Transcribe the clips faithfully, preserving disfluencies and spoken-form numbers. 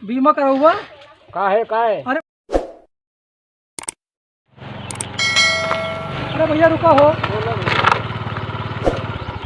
बीमा कराउबा? काहे, काहे? अरे, अरे भइया रुका हो। बोलो भइया।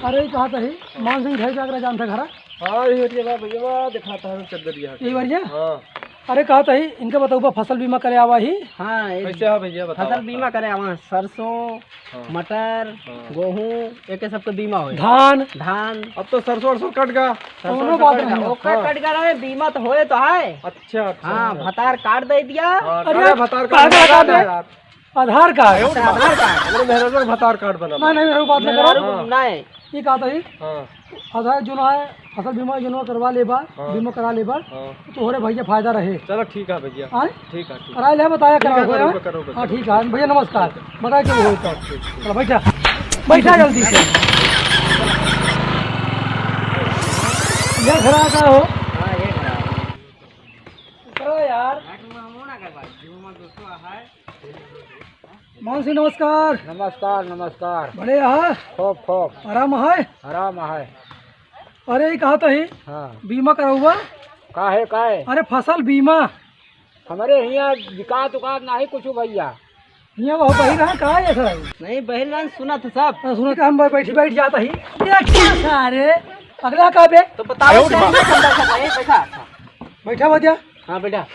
अरे, ई कहा तही, मान सिंह घर जाकर जानता घरा? हाँ, ये हटिया बा भइया, बा दिखाता है चद्दरिया। यही बार ये? हाँ। अरे, कहा तही, इनका बताउबा, फसल बीमा करे आवा ही। हाँ, ये कैसे हो भइया, बताओ। फसल बीमा करे आवा, सरसों, हाँ। मटर, हाँ। गेहूं, एके सबके बीमा होई। धान। धान। अब तो सरसों, सरसों कट गा। सरसों कोनो सरसों बात कट गा। नहीं। ओकर हाँ। कट गा रहे, बीमा तो होए तो है। अच्छा, अच्छा, हाँ, अच्छा। भतार कार्ड दे दिया। हाँ, अरे, अरे, भतार कार्ड कार्ड बना बना दे दे। यार। आधार कार्ड। अच्छा, आधार कार्ड। हमरे मेहरारू का भतार कार्ड बना। नहीं, नहीं, मेहरारू बात ना करो। मेहरारू हाँ। नहीं। ये कहा तही? हाँ। आधार जो ना है, फसल बीमा जो ना करवा लेबा, हाँ। बीमा करा लेबा, हाँ। तो तोहरे भइया फायदा रहे। चलो ठीक है भइया। हाँ? ठीक है, ठीक है। करा ले, बताया ठीक है, करा, करो, हाँ? करो, करो। हाँ, ठीक है। भइया नमस्कार। ठीक है। बताया क्या होता है? ठीक, ठीक। चलो बैठा। बैठा जल्दी से। ये घर आ गया हो। हाँ, ये घर आ गया। उतरो यार। मान सिंह नमस्कार। नमस्कार, नमस्कार। बड़े यहाँ? खूब, खूब। आराम है? आराम है। अरे, ई कहा तही? हाँ। बीमा कराउबा? काहे, काहे? अरे, फसल बीमा। हमरे हियाँ विकास उकास नाही कुछ भइया। हियाँ वो बहिर है, कहाँ है सर? नहीं, बहिर रहन, सुना था सब। हाँ, सुना था, हम बैठी, बैठ जाता ही। देख सारे, अगला का बे? तो बताओ, आयो क्या रे। है, बंदा सब है, बैठा। बैठा हो जा। हाँ, बैठा।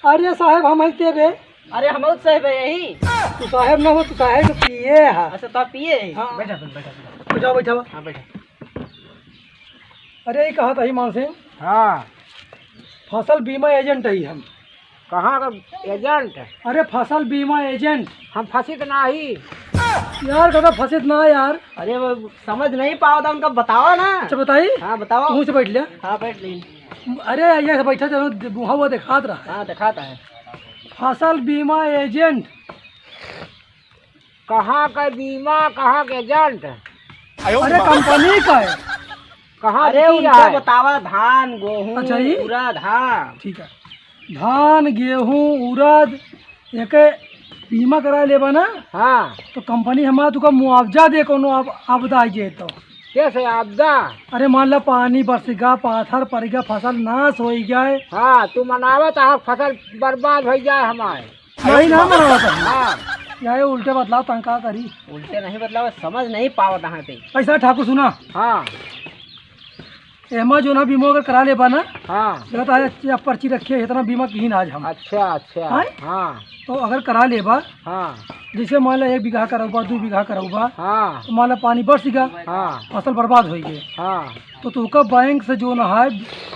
अरे साहेब, हम हइते बे। अरे, हम साहेब है यही। तू साहेब ना हो, तू साहेब तो पिए है। अच्छा, तो पिए है। हाँ। बैठा, बैठा, बैठा। बैठा, बैठा। हाँ, बैठा। अरे, ई कहा तही मान सिंह? हाँ। फसल बीमा एजेंट ही हम। कहाँ का एजेंट? अरे, फसल बीमा एजेंट। हम फंसित नाही। यार, कदा फंसित ना यार। अरे, वो समझ नहीं पावा था, उनका बतावा ना। अच्छा, बताई? हाँ, बतावा। तू से बैठ लिया। हाँ, बैठ ली। अरे, ये बैठा चलो, मुँहा हुआ दिखात रहा है। हाँ, दिखाता है। फसल बीमा एजेंट। कहाँ का बीमा, कहाँ के एजेंट? अरे, कंपनी का है। कहाँ अरे, उनका बतावा, धान, गेहूं, अच्छा, ई? उरद, हाँ। ठीक है। धान, गेहूं, उरद, एके बीमा करा लेबा ना, हाँ। तो कंपनी हमार तुका मुआवजा दे, कोनो आप-, आपदा आई जाए तो। कैसे आपदा? अरे, मान ला, पानी बरस गा, पाथर पड़ गा, फसल नाश होई जाए। हाँ, तू मनावत आहा, फसल बर्बाद होई जाए हमारे। नहीं ना मनावत है। हाँ। यार, ये उल्टे बतलाव, तंग का करी? उल्टे नहीं बतलाव, समझ नहीं पावत है ते। ऐसा ठाकुर सुना। हाँ। एमा जो ना बीमा अगर करा लेबा ना, हाँ। जगत आज या पर्ची रखिए, इतना बीमा किहिन आज हम। अच्छा, अच्छा। हाँ? हाँ। तो अगर करा लेबा, हाँ। जैसे मान ला एक बीघा करउबा, दू बीघा करउबा, हाँ। तो मान ला पानी बरस गा, हाँ। फसल बर्बाद होई गए। हाँ। तो तुहका बैंक से जो ना है,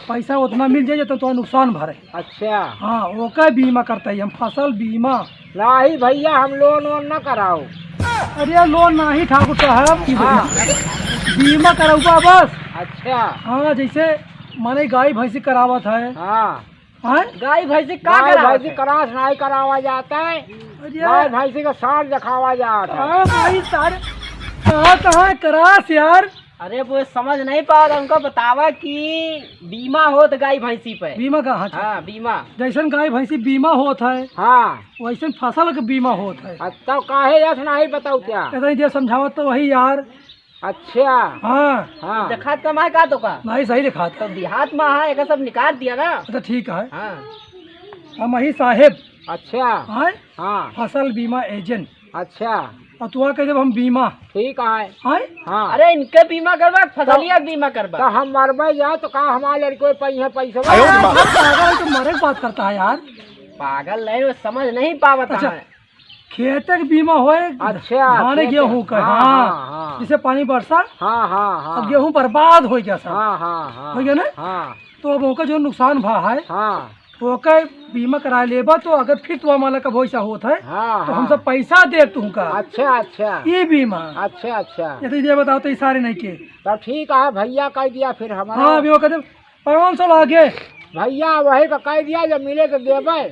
पैसा उतना मिल जाए, जितना तुहका नुकसान भरे। अच्छा। हाँ, ओका बीमा करता ही हम, फसल बीमा। नाही भइया, हम लोन वोन ना कराओ। अरे, लोन नाही ठाकुर साहब, हाँ। बीमा करउबा बस। अच्छा। हाँ, जैसे माने गाय भैंसी करावत है। हाँ। हाँ? गाय भैंसी का गाय करावत भैंसी है? करास नाही करावा जाता है। अरे। गाय भैंसी का साँड़ देखावा जाता है। हाँ भाई, सारे कहाँ, कहाँ करास यार? अरे, वो समझ नहीं पावत, उनको बतावा कि बीमा होत गाय भैंसी पे। बीमा का? हाँ, हाँ, बीमा। जैसन गाय भैंसी बीमा होत है, हाँ। वैसन फसल के बीमा होत है। अच्छा, काहे यस नहीं बताओ क्या? इतना ही देर समझावत तो वही यार। अच्छा। हाँ। हाँ। देखात का माय का तो का? नहीं, सही देखात। तो देहात में हाँ, एक सब निकाल दिया ना। अच्छा, ठीक है। हाँ। हम ही साहेब। अच्छा। हाँ? हाँ। फसल बीमा एजेंट। अच्छा। और तू कह देब हम बीमा। ठीक है। हैं? हाँ। अरे इनके बीमा करबा, फसलिया के बीमा करबा। तो हम मरबे जाए तो का हमारे लड़के पे ही है पैसा? अरे पागल है, तो मरे के बात करता है यार। पागल नहीं, वो समझ नहीं पावत अच्छा, है। खेते के बीमा होए, अच्छा, धान खेते। गेहूं का, हाँ, हाँ, हाँ, हाँ। जिसे पानी बरसा, हाँ, हाँ, हाँ। अब गेहूं बर्बाद हो गया सब। हाँ, हाँ, हाँ। हो गया ना? हाँ। तो अब ओकर जो नुकसान भा है, हाँ। ओकर बीमा करा लेबा, तो अगर फिर तू हमारा कब वैसा होत है, हाँ, तो हम हाँ। सब पैसा देब तुमका। अच्छा, अच्छा। ई बीमा। अच्छा, अच्छा। ये तो ये बताओ तो ई सारे नहीं के। तब ठीक है भैया, कह दिया फिर हमारा। हाँ, अभी वो कहते पाँच सौ लागे। भैया वही का कह दिया, जब मिले तो देबे।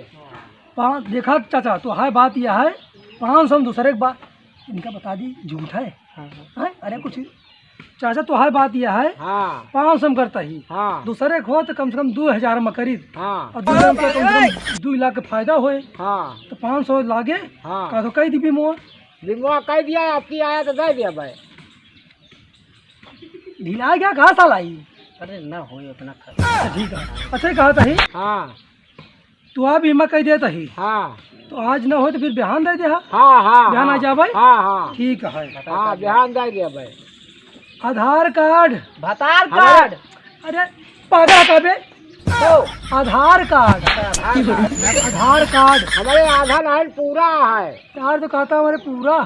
पाँच, देखा चाचा, तो है बात यह है, पाँच सौ हम दूसरे के बात, इनका बता दी, झूठ है। हाँ, हाँ। हैं? अरे कुछ चाचा, तो है बात यह है, हाँ। पाँच सौ में करता ही। हाँ। दूसरे को तो कम से कम दो हजार में करीब। हाँ। और दो हजार में कम से कम दो लाख के फायदा होए। हाँ। तो पाँच सौ लागे, हाँ। का तो कह दी बीमो। बीमो कह दिया, आपकी आया तो दे दिया भाई। ढिला गया, कहाँ साला ई? अरे ना होई उतना खर्च। अच्छा, ठीक है। अच्छा, ही कहा था ही। हाँ। तू आ बीमा कह देता ही। हाँ। तो आज ना हो तो फिर बिहान दे दे, हाँ? हाँ, हाँ, बिहान आ हाँ। जाबे? हाँ, हाँ। ठीक है। हाँ, बिहान दे देबे। आधार कार्ड। भतार हमारे कार्ड। अरे, पागल का बे? ओ। आधार कार्ड। अच्छा, आधार कार्ड। आधार कार्ड। हमारे आधा लाइन पूरा है। यार, तो कहता हमारे पूरा।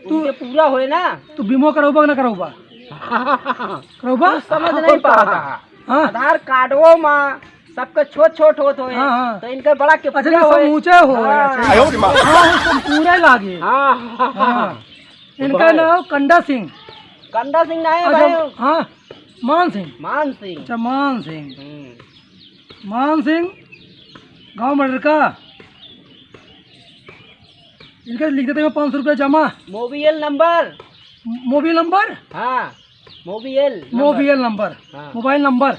तू उनके पूरा होए ना। तू बीमा करौबा कि ना करौबा? करौबा? तू समझ नहीं पाता। हाँ। आधार कार्डवो में सबके छोट छोट होत होए, हाँ, हाँ। तो इनके बड़ा के अच्छा, पूरा ये होए। समूचे हो। हाँ। अच्छा। हाँ, वो सब पूरा ही लागे। हाँ। हाँ। इनका नाम कंडा सिंह। कंडा सिंह ना है अच्छा, भाई। हाँ, मान सिंह। मान सिंह। अच्छा, मान सिंह। हम्म। मान सिंह, गांव मडरका। इनका लिख देते हैं पाँच सौ रुपया जमा। Mobile number. Mobile number? हाँ, मोबाइल नंबर। Mobile number. हाँ। Mobile number.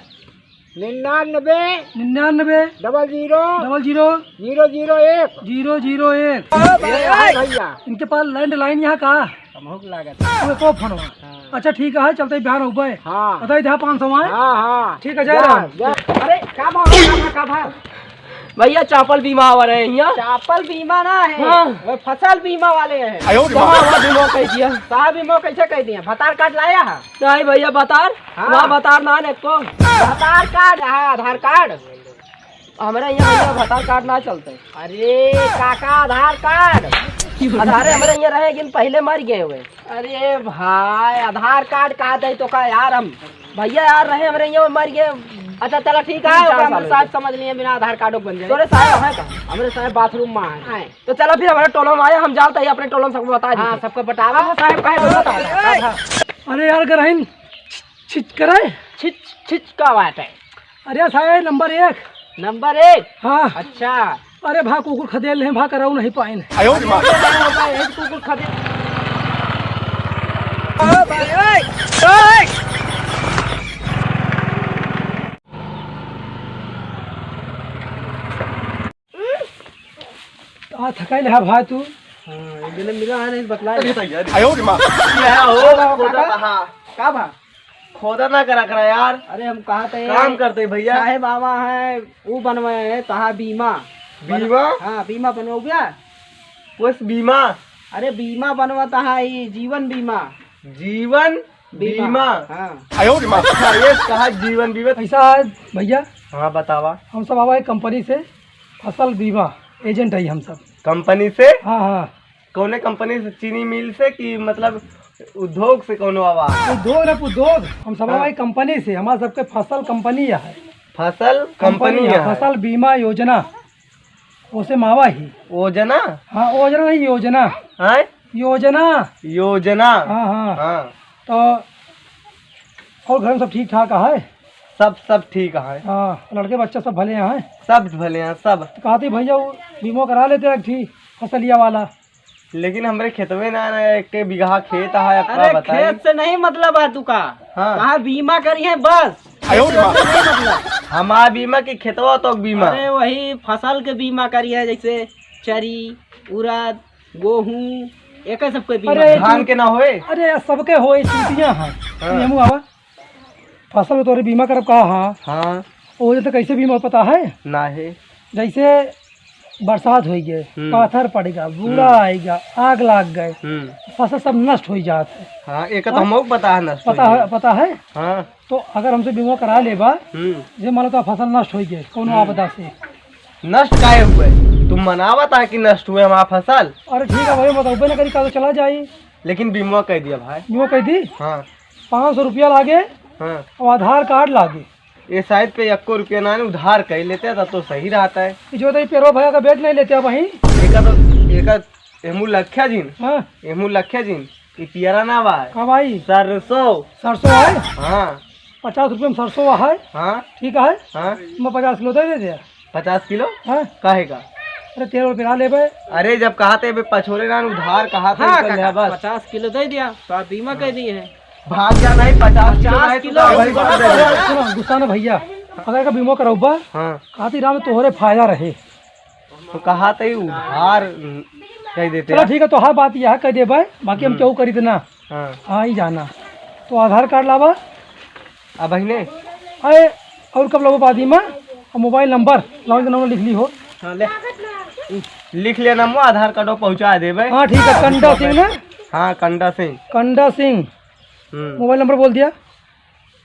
निन्यानवे। निन्यानवे। Double zero. Double zero. Zero zero एक। ज़ीरो ज़ीरो एक। ओ भाई, ये है भैया। इनके पास लैंडलाइन यहाँ का? हमहू के लागत। वो को फोन हुआ? हाँ। अच्छा, ठीक है, चलते बिहान हो गए। हाँ। बताई दे, पाँच सौ आए। हाँ, हाँ। ठीक है, जय जा, राम। जा। अरे, का भाव, का भाव, का भाव? भैया, चापल बीमा वाले हैं यहाँ। चापल बीमा ना है, हाँ। वो फसल बीमा वाले हैं। आयो रे कहाँ बाप। हुआ बीमा कह दिया? साहब, बीमा कैसे कह दिया? भतार कार्ड लाया है? नहीं भैया, बतार? हाँ। वहाँ बतार ना है को। भतार कार्ड, हाँ, आधार कार्ड। हमारे यहाँ भैया भतार कार्ड ना चलते। अरे काका, आधार कार्ड। आधार हमारे यहाँ रहे, लेकिन पहले मर गए हुए। अरे भाई, आधार कार्ड का दे तो का यार, हम भैया यार रहे हमारे यहाँ, मर गए। अच्छा चला ठीक है, तीन चार ओकरा साल हमरे हो साहब गए। समझ लिए बिना आधार कार्ड बन जाए। तोरे साहब है का? हमारे साहब बाथरूम में है। आए। तो चला फिर हमारे टोलो में आए, हम जाते ही अपने टोलो में सबको बता हाँ, दीजिए। सबको बतावा है साहब, काहे बोलता है? अरे यार गरहिन, छिच करे। छिच, छिच का बात है? अरे साहब, नंबर एक। नंबर एक? हाँ। अच्छा। अरे भा कुकुर खदेड़ ले, भा कराऊ नहीं पाइन। आयो रे माँ। एक कुकुर खदेड़। ओ भाई, ओए, ओए। आ थकाई ले हा भाई तू। हाँ, एक दिन मिला है नहीं बतला। आयो रे माँ। क्या हो? का बा, खोदा काका? कहाँ? का बा? खोदा ना करा करा यार। अरे हम कहा थे काम करते भैया। साहेब आवा है, वो बनवाए है तहा बीमा। बीमा? हाँ, बीमा बनवाओ क्या? बस बीमा? अरे बीमा बनवा तहा, ये जीवन बीमा। जीवन बीमा। बीमा। हाँ। आयो रे माँ। अच्छा, ये कहा जीवन बीमा? ऐसा है भैया। हाँ, बतावा। हम सब आवा है कंपनी से, फसल बीमा एजेंट है हम सब। कंपनी से? हाँ, हाँ। कौने कंपनी से? चीनी मिल से कि मतलब उद्योग से कौनो आवा? उद्योग ना उद्योग, हम सब हाँ। आवा है कंपनी से, हमारा सबके फसल कंपनी है। फसल कंपनी कंपनी है, है। फसल बीमा योजना, ओसे मावा ही। योजना? हाँ, योजना नहीं, योजना। हैं? योजना। योजना। हाँ, हाँ। हाँ। तो और घर में सब ठीक ठाक है? सब, सब ठीक है। हाँ, लड़के बच्चा सब भले हैं? सब भले हैं, सब। तो कहती भैया वो बीमा करा लेते हैं एक ठी फसलिया वाला। लेकिन हमरे खेतवे ना, ना एक बीघा खेत है, अब का अरे बताई? खेत से नहीं मतलब है तू का? हाँ। कहा बीमा करी है बस। आयो रे माँ। खेत से नहीं मतलब। हमार बीमा की खेतवा तो बीमा? अरे वही फसल के बीमा करी है, जैसे चरी, उरद, गेहूं, एक सबके बीमा अरे है। धान के ना होए? अरे यार, सबके होए, चूतिया है। हाँ। ये मुँह आवा। फसल में तोरे बीमा करब कहा, हाँ। हाँ। वो तो कैसे बीमा पता है? ना है। जैसे बरसात होई गए, हम्म। पाथर पड़ गया, बूढ़ा हम्म। आएगा, आग लाग गए, हम्म। फसल सब नष्ट हो जात है। हाँ, एक तो हाँ? हमको पता है नष्ट पता होई है, गए। पता है? हाँ। तो अगर हमसे बीमा करा लेबा, हम्म। जे मान लो तो फसल नष्ट होई गए, कौनो हम्म। आपदा से। नष्ट काहे हुए? तुम मनावत है कि नष्ट हुए हमारा फसल? अरे ठीक है भाई, बताओ ना करी, का तो चला जाई। लेकिन बीमा कह दिया भाई। बीमा कह दी? हाँ। पाँच सौ रुपया लागे हाँ। और आधार कार्ड लागे। ये शायद पे एको रुपया ना उधार कर लेते तब तो सही रहता है। ये जो तो ये पेरवा भैया का बेच नहीं लेते अब वहीं। एका तो, एका एमू लख्या जिन। हाँ। एमू लख्या जिन। ये पियरा ना भाई। का भाई? सरसों। सरसों है? हाँ। पचास रुपये में सरसों है? हाँ। ठीक है? हाँ। मैं पचास किलो दे दे दे। पचास किलो? हाँ। काहे का? अरे तेल और पिरा लेबे। अरे जब कहा थे बे पछोरे ना उधार कहा थे हाँ, निकल काका, गया बस। पचास किलो दे दिया, तो आप बीमा कह दिए हैं। भाग जा नहीं, पचास किलो पचास नहीं, किलो। तो भाई भाग जा। सुनो, गुस्सा ना भैया, अगर का बीमा कराऊबा, हाँ। खाती राम तोहरे फायदा रहे। तो कहा थे उधार कह देते चलो हैं। ठीक है, तो हर बात यह कह देबे, बाकी हम हम्म। क्यों करी देना। हाँ। हाँ, ही जाना। तो आधार कार्ड लावा, अब बहिने। अरे, और कब लगो बादी में? और मोबाइल नंबर, लाओ, नंबर लिख ली हो। हाँ, ले। लिख लेना, मो आधार कार्ड पहुँचा देबे। हाँ, ठीक है, कंडा सिंह ना? हाँ, कंडा सिंह। कंडा सिंह। हम्म। मोबाइल नंबर बोल दिया।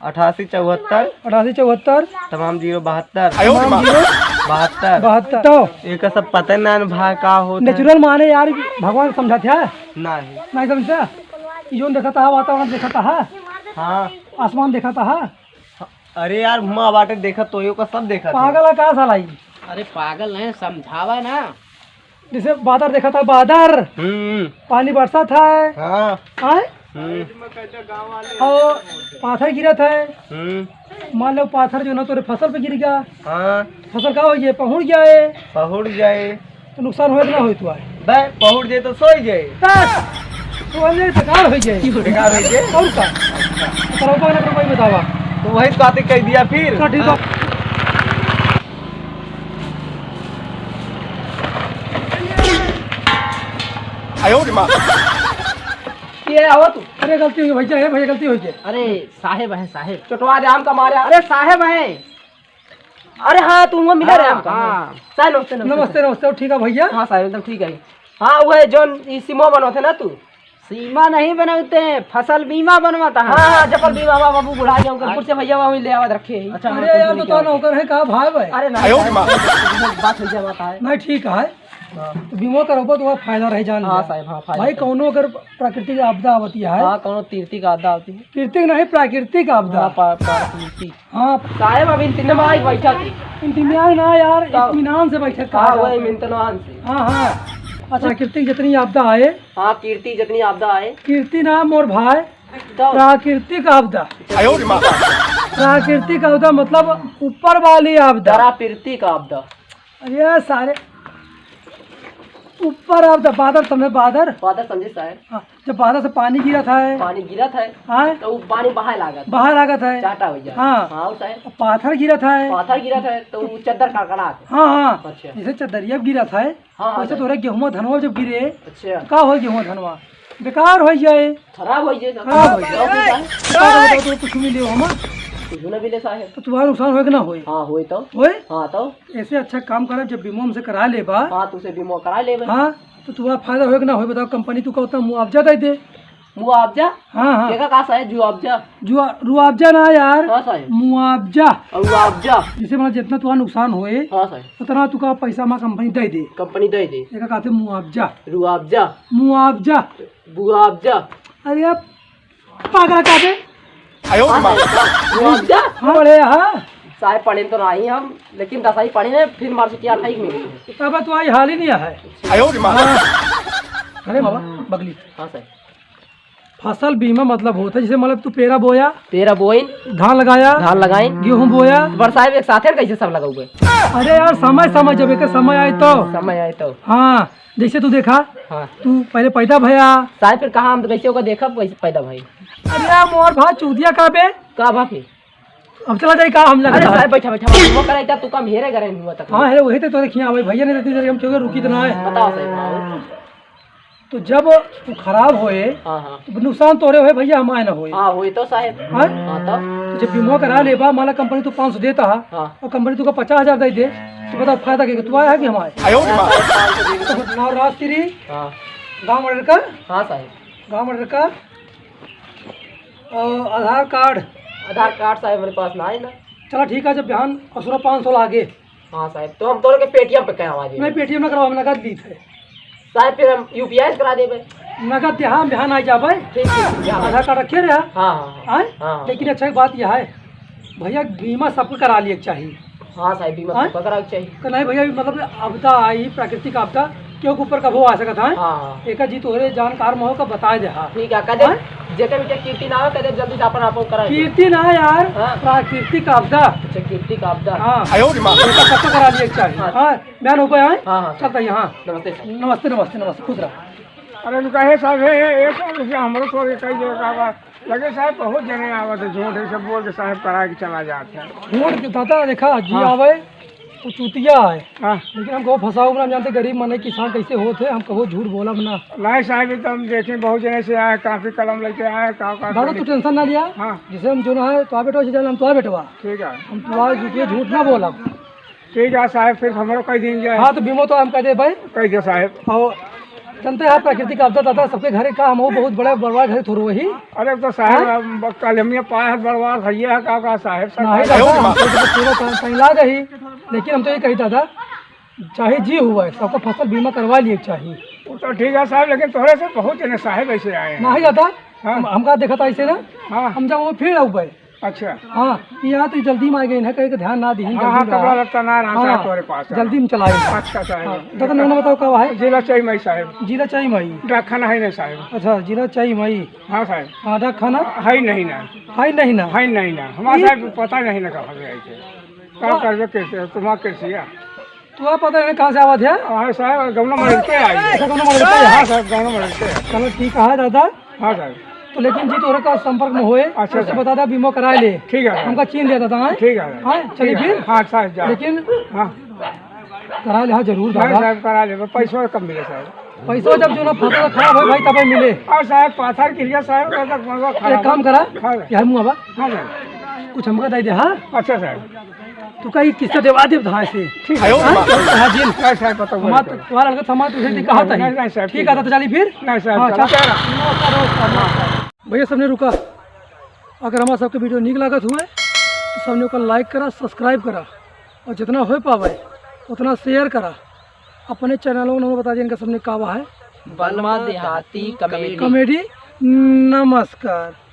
अठासी चौहत्तर। अठासी चौहत्तर। तमाम जीरो बहत्तर। आयो रे माँ। तमाम जीरो बहत्तर। बहत्तर। तो एक सब पता ना भा का होत है। नेचुरल माने यार, भगवान समझा था? नहीं। नहीं समझता? ये जोन देखा था, वातावरण देखा था? हाँ। आसमान देखा था? अरे यार, हुआँ बाटे देखा, तोहियो का सब देखा था। पागल है का साला ई? अरे पागल नहीं, समझावा ना। जैसे बादर देखा था, बादर। हम्म। पानी बरसा था। हाँ। आए? हम्म। और पाथर गिरा था। हम्म। मान लो पाथर जो ना तोरे फसल पे गिर गया। हाँ। फसल का हो गया? पहुड़ गया है। पहुड़ जाए। तो नुकसान होए कि ना होए तू आए? बे, पहुड़ जाए तो सोई जाए। बस, सोई जाए, बेकार हो जाए। बेकार हो जाए। और का? तो रउआ ना कोई बतावा। तो वही बातें कह दिया फिर। चल, ठीक है। आयो रे माँ। ये आवा तू। अरे गलती हो गई भैया, हे भैया गलती हो गई। अरे साहेब है साहेब। चोटवा दे हमका मारे। अरे साहेब है। अरे हाँ, तू हुआँ मिला रहे हाँ, हमका। हाँ। साहेब, नमस्ते, नमस्ते। नमस्ते, नमस्ते, और ठीक है भैया? हाँ साहेब, एकदम ठीक है। हाँ, वो है जौन ई सिमवा बनवत है ना तू? सीमा नहीं बनवते हैं, फसल बीमा बनवाता है। हाँ, हाँ, जफल बीमा, बाबा, बाबू बुढ़ा गया, उनकर हाँ। कुर्सी भैया वहीं ले आवत रखे हैं। अच्छा, अरे हाँ, यार, तो तो नौकर है का भाई भाई? अरे नहीं, आयो रे माँ। बात हो गया, बात है। नहीं, ठीक है। हाँ। तो बीमा करबो तो वह फायदा रह जान हाँ, दिया। साहेब, हाँ, फायदा भाई, तो कौनो अगर प्राकृतिक आपदा आवती है। हाँ, कौनो तीर्थी का आपदा आवती है। कृतिक नहीं, प्राकृतिक आपदा। हाँ, प्रा-, प्राकृतिक। हाँ। साहेब, अब इंतजाम आइ बैठा थी। इंतजाम ना यार, तब। इत्मीनान से बैठक कहा हाँ, जाता वही है। इत्मीनान से। हाँ, हाँ। अच्छा, प्राकृतिक जितनी आपदा आए। हाँ, कीर्ति जितनी आपदा आए। कीर्ति ना मोर भाई, तब। प्राकृतिक आपदा। आयो रे माँ। प्राकृतिक आपदा मतलब ऊपर वाली आपदा। प्राकृतिक आपदा। अरे सारे, ऊपर आपदा, बादर समझे, बादर। बादर समझे साहेब। हाँ, जब बादर से पानी गिरा था है। पानी गिरा था है। हाँ। तो वो पानी बहाए लागत। बहाए लागत है। चाटा हो जाए। हाँ। हाँ, वो साहेब। पाथर गिरा था है। पाथर गिरा था है, तो वो चद्दर कड़कड़ात है। हाँ, हाँ। अच्छा। जैसे चद्दरिया गिरा था है, हाँ, हाँ, वैसे साहेब। तोरे गेहुआ धनवा जब गिरे, अच्छा। तो का हो गेहुआ धनवा? बेकार हो जाए। खराब हो जाए, खराब हो जाए। खराब हो जाए। तो कुछ मिले हम। कुछ ना मिले साहेब। तो तुम्हारा नुकसान होए कि ना होए? हाँ, होए तो। होए? हाँ, तो। ऐसे अच्छा काम करब, जब बीमा हमसे करा लेबा। हाँ, तुमसे बीमा करा लेबे। हाँ, तो तुम्हारा फायदा होए कि ना होए, बताओ, कंपनी तू का उतना मुआवजा दे दे। मुआवजा? हाँ, हाँ। केका का साहेब, जुआवजा? जुआ-, रुआवजा ना यार। हाँ, साहेब। मुआवजा। और मुआवजा? जैसे मतलब जितना तुम्हारा नुकसान होए, हाँ, साहेब। उतना तुका पैसा हमारा कंपनी दे दे। कंपनी दे दे। एका कहते मुआवजा। रुआवजा। मुआवजा। मुआवजा। अरे यार, पागल का बे? आयो रे माँ। मुआवजा? हाँ, बड़े, हाँ। साहेब पढ़े तो नहीं हम, लेकिन दसवीं पढ़े हैं, फिर मार से क्या ठीक मिली है। तब तो आई हाल ही नहीं है। आयो रे माँ। हाँ। अरे बाबा, बगली। हाँ साहेब। फसल बीमा मतलब होता है, जैसे मतलब तू पेरा बोया, पेरा बोइन, धान लगाया, धान लगाइन, गेहूं बोया। पर साहेब एक साथे कैसे सब लगाओगे? अरे यार, समय समय, जब एक समय आए तो। समय आए तो। हाँ, जैसे तू देखा, हाँ। तू पहले पैदा भया। साहेब फिर कहाँ हम तो कैसे होगा देखा कैसे पैदा भाई? अरे यार, मोर भा चूतिया का बे? का भा फिर? अब चला जाए का हम लगा अरे था? साहेब बैठा बैठा बात वो कराई था, तू काम हेरे करे नहीं हुआ तक। हाँ, हेरे वही तो तोरे खिया भाई, भैया ने इतनी देर हम क्यों रुकी तो ना है। बताओ साहेब, हाँ। तो जब तू खराब होए, हाँ, हाँ। तो नुकसान तोरे होए भैया, हमारे ना होए। हाँ, होए तो साहेब। हाँ? हाँ, तो? तो जब बीमा करा लेबा, माला कंपनी तू पाँच सौ देता है, हाँ। और कंपनी तुका पचास हजार दे दे, तो बताओ फायदा के, तू आया है कि हमारे? आयो रे माँ। तो नाम राजश्री, हाँ। गाँव मर्डर का? हाँ साहेब। गाँव मर्डर का? और आधार कार्ड? आधार कार्ड साहेब मेरे पास ना है ना। चला ठीक है, जब बिहान असुरा पाँच सौ लागे। हाँ साहेब, तो हम तोरे के पेटीएम पे करावा देबे। नहीं, पेटीएम ना करावा, हम नगद लीत है। साहेब, फिर हम यूपीआई से करा देबे। नगद दे, हाँ, बिहान आ जाबे। ठीक, ठीक, ठीक, हाँ। आधार कार्ड रखे रहे। हाँ, हाँ, हाँ। आए? हाँ, हाँ। लेकिन अच्छा एक बात यह है, भैया, बीमा सबको करा लिए के चाहिए। हाँ साहेब, बीमा हाँ? सबको करावे के चाहिए। तो नहीं भैया, मतलब आपदा आई, प्राकृतिक आपदा, केहू के ऊपर कबो आ सकत है। हाँ, हाँ। एका जी तोहरे जानकार में हो का बताए दे, हाँ। ठीक है, कदे हाँ? जेकर बेटे कीर्ति ना हो, कदे जल्दी से अपन आपन कराए दे। कीर्ति ना यार, हाँ। प्राकृतिक आपदा। अच्छा, कीर्ति का आपदा। हाँ। आयो रे माँ। एका सबको करा लिए के चाहिए। हाँ। हाँ, बयान हो गया है? हाँ, हाँ, चलता है, हाँ। नमस्ते सर। नमस्ते, नमस्ते, नमस्ते, खुश रहा। अरे उनका हे साहब, हे, हे, एक साल से हमरो तोरे कई जगह का बात। लगे साहब बहुत जने आवत है, झूठ है, सब बोल के साहब करा के चला जात है। झूठ के दादा देखा, जी हाँ। आवे, वो चूतिया है। हाँ। लेकिन हम कबो फंसाउब ना, हम जानते गरीब मनई किसान कैसे होत है, हम कबो झूठ बोलब ना। नहीं साहब, ये तो हम देखें, बहुत जने से आए, कापी कलम लेके आए, का, का दादा, तू tension ना लिया। हाँ। जैसे हम जो ना है, तो आ बेटवा, जैसे हम तो आ बेटवा। ठीक है। हम तो आज ये झूठ ना बोलब। ठीक है साहब, फिर हमरो कह दीन जाए। हाँ, तो बीमो तो हम कह दे भाई। कह दे साहब। और जनते हैं, प्राकृतिक आपदा दादा, सबके घरे का, हम बहुत बड़ा बड़वा घरे थोड़ो वही। अरे तो साहब, हाँ? अब कल हम ये पाए हैं बड़वा भैया का, का साहब, सब नहीं का दादा, हम तो सेवा कहीं, कहीं ला गई, लेकिन हम तो ये कही दादा, चाहे जी हुआ है, सबका फसल बीमा करवा लिए चाहिए। वो तो ठीक है साहब, लेकिन तोहरे से बहुत जने साहब ऐसे आए हैं। नहीं दादा, हाँ। हम, हमका देखा था ऐसे ना, हाँ। हम जब वो फिर आऊ भाई। अच्छा। हाँ, यहाँ तो जल्दी में आ गए हैं, कहीं के ध्यान ना दीहिन, हाँ, जल्दी हाँ, में कपड़ा रहा। लत्ता ना रहा हाँ, साहब तोहरे पास। जल्दी में चलाए। अच्छा साहब। हाँ, दादा, नाम बताओ, का है? जिला चाई माई साहब। जिला चाई माई। डाकखाना है नहीं साहब। अच्छा, जिला चाई माई। हाँ साहब। हाँ, डाकखाना? है नहीं ना। है नहीं ना। है नहीं ना। हमारे ये साहब पता नहीं ना कहाँ से आई थे। का तो करबे कैसे, तुम्हारा कैसे है? तू आप पता नहीं कहाँ से आवत है? हाँ साहब, गमला मरल के आई है। अच्छा, गमला मरल के आई है। हाँ साहब, गमला मरल के। चलो ठीक है दादा। हाँ साहब। तो लेकिन जी तोहरे का संपर्क में होए, अच्छा, उससे साहब। बता दे, बीमा करा ले। ठीक है साहब। हमका चीन दे दादा, हाँ? ठीक है साहब। हाँ, चलिए ठीक है। फिर। हाँ साहब, जा। लेकिन हाँ। करा ले, हाँ, जरूर नहीं दादा। साहब, करा ले, पैसवा कम मिले साहब। पैसवा जब जो ना फसल खराब होए भाई, तबे मिले। हाँ साहब, पाथर गिर गया साहब, तब तक पैसवा खराब एक काम करा, हाँ साहब। यार मुँह आवा। हाँ साहब। कुछ हमका दे दे, हाँ? अच्छा साहब। तू कही किस्सा देवा देब धाए से। ठीक है। हाँ? हाँ, जिन। नहीं, साहब, पता हमार नहीं। तुम्हारा लड़का सामान तुझे नहीं कहा था ही। नहीं, नहीं, साहब, ठीक ठीक है, है। तो चली फिर। नहीं, साहब, हाँ, चला। चल। नमस्कार, नमस्कार, नमस्कार। भैया, सबने रुका। अगर हमारा सबके video नीक लागत हुए, तो सबने ओकर like करा, subscribe करा, और जितना हो पावे, उतना share करा। अपने channel को नंबर बता दिया, इनका सबने का बा है। बलमा देहाती comedy। Comedy। नमस्कार।